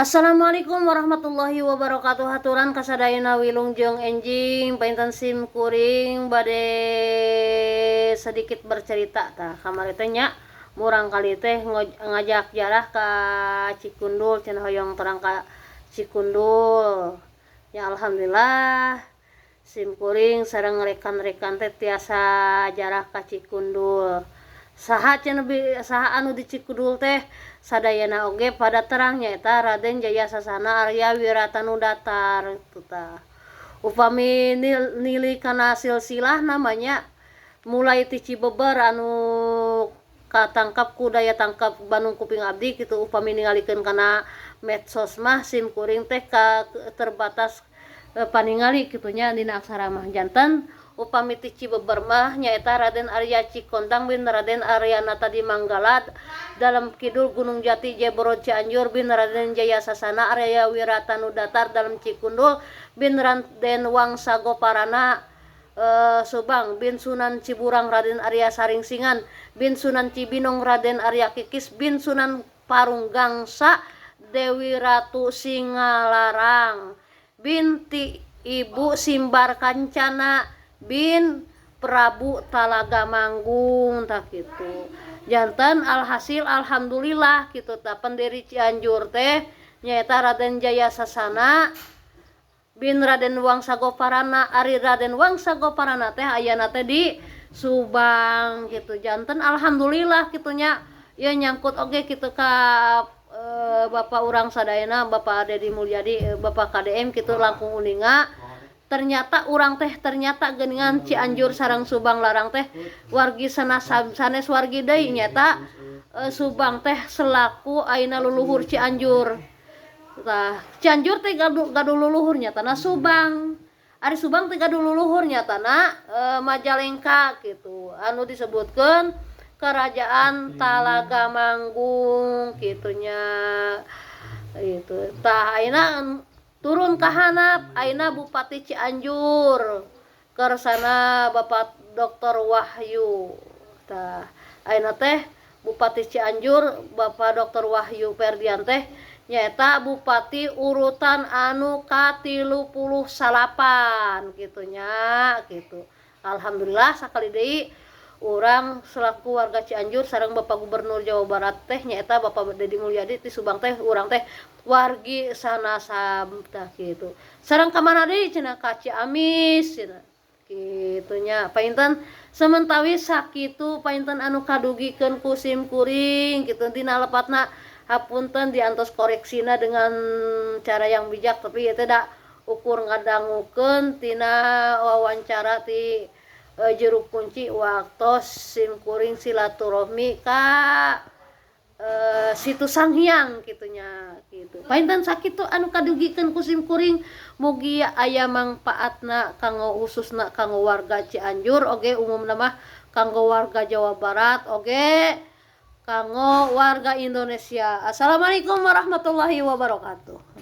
Assalamualaikum warahmatullahi wabarakatuh. Haturan kasadayana wilujeng enjing. Painten sim kuring bade sedikit bercerita. Tah, kamari teh nya murang kali teh ngajak jarah ka Cikundul, cenah hoyong terang ka Cikundul ya. Alhamdulillah, sim kuring sareng rekan-rekan teh tiasa jarah ka Cikundul. Saha cenah, saha anu di Cikundul teh? Sadayana oge pada terang, nyaeta Raden Jaya Sasana Arya Wiratanudatar itu. Tah, upami nili kana silsilah namanya mulai ti Cibeber anu katangkap ku daya tangkap Bandung kuping abdi gitu. Upami ningalikeun kana medsos mah sim kuring teh ka terbatas paningali kitu nya dina aksara mah. Janten upami ti Cibeber mah nyaeta Raden Arya Cikondang bin Raden Arya Nata di Manggala Dalem Kidul Gunung Jati Jeboro Cianjur bin Raden Jaya Sasana Arya Wiratanudatar Dalem Cikundul bin Raden Wangsa Goparana Subang bin Sunan Ciburang Raden Arya Saringsingan bin Sunan Cibinong Raden Arya Kikis bin Sunan Parunggangsa Dewi Ratu Singalarang binti Ibu Simbar Kancana bin Prabu Talaga Manggung. Tah, gitu. Janten alhasil alhamdulillah gitu. Tah, pendiri Cianjur teh nyaeta Raden Jaya Sasana bin Raden Wangsa Goparana. Ari Raden Wangsa Goparana teh ayana teh di Subang gitu. Janten alhamdulillah kitu nya ya, nyangkut oge gitu ka Bapak urang sadayana, Bapak Dedi Mulyadi, Bapak KDM gitu. Langkung uninga ternyata urang teh, ternyata geuningan Cianjur sareng Subang Larang teh wargi sanes wargi deui. Nyata Subang teh selaku ayeuna luluhur Cianjur. Tah, Cianjur teh gaduh gaduh luluhur nyatana Subang. Ari Subang teh gaduh luluhur nyatana Majalengka gitu, anu disebutkeun Kerajaan Talaga Manggung kitu nya itu. Tah, ayeuna turun ka handap, ayeuna Bupati Cianjur kersana Bapak Dr. Wahyu. Tah, ayeuna teh Bupati Cianjur Bapak Dr. Wahyu Ferdian teh nyaeta bupati urutan anu ka-39 kitu nya gitu. Alhamdulillah, sakali deui urang selaku warga Cianjur sareng Bapak Gubernur Jawa Barat teh nyaeta Bapak Dedi Mulyadi ti Subang teh urang teh wargi sanasam. Tah, kitu. Sareng ka mana deui cenah? Ka Ciamis cenah kitu nya. Painten sementawis sakitu painten anu kadugikeun ku sim kuring kitu. Dina lepatna hapunten, diantos koreksina dengan cara yang bijak, tapi ieu teh da ukur ngadangukeun tina wawancara ti juru kunci waktos sim kuring silaturahmi ka Situ Sanghyang kitu nya gitu. Painten sakitu anu kadugikeun ku sim kuring, mugi aya mangpaatna kanggo khususna kanggo warga Cianjur oge umumna mah kanggo warga Jawa Barat oge kanggo warga Indonesia. Assalamualaikum warahmatullahi wabarakatuh.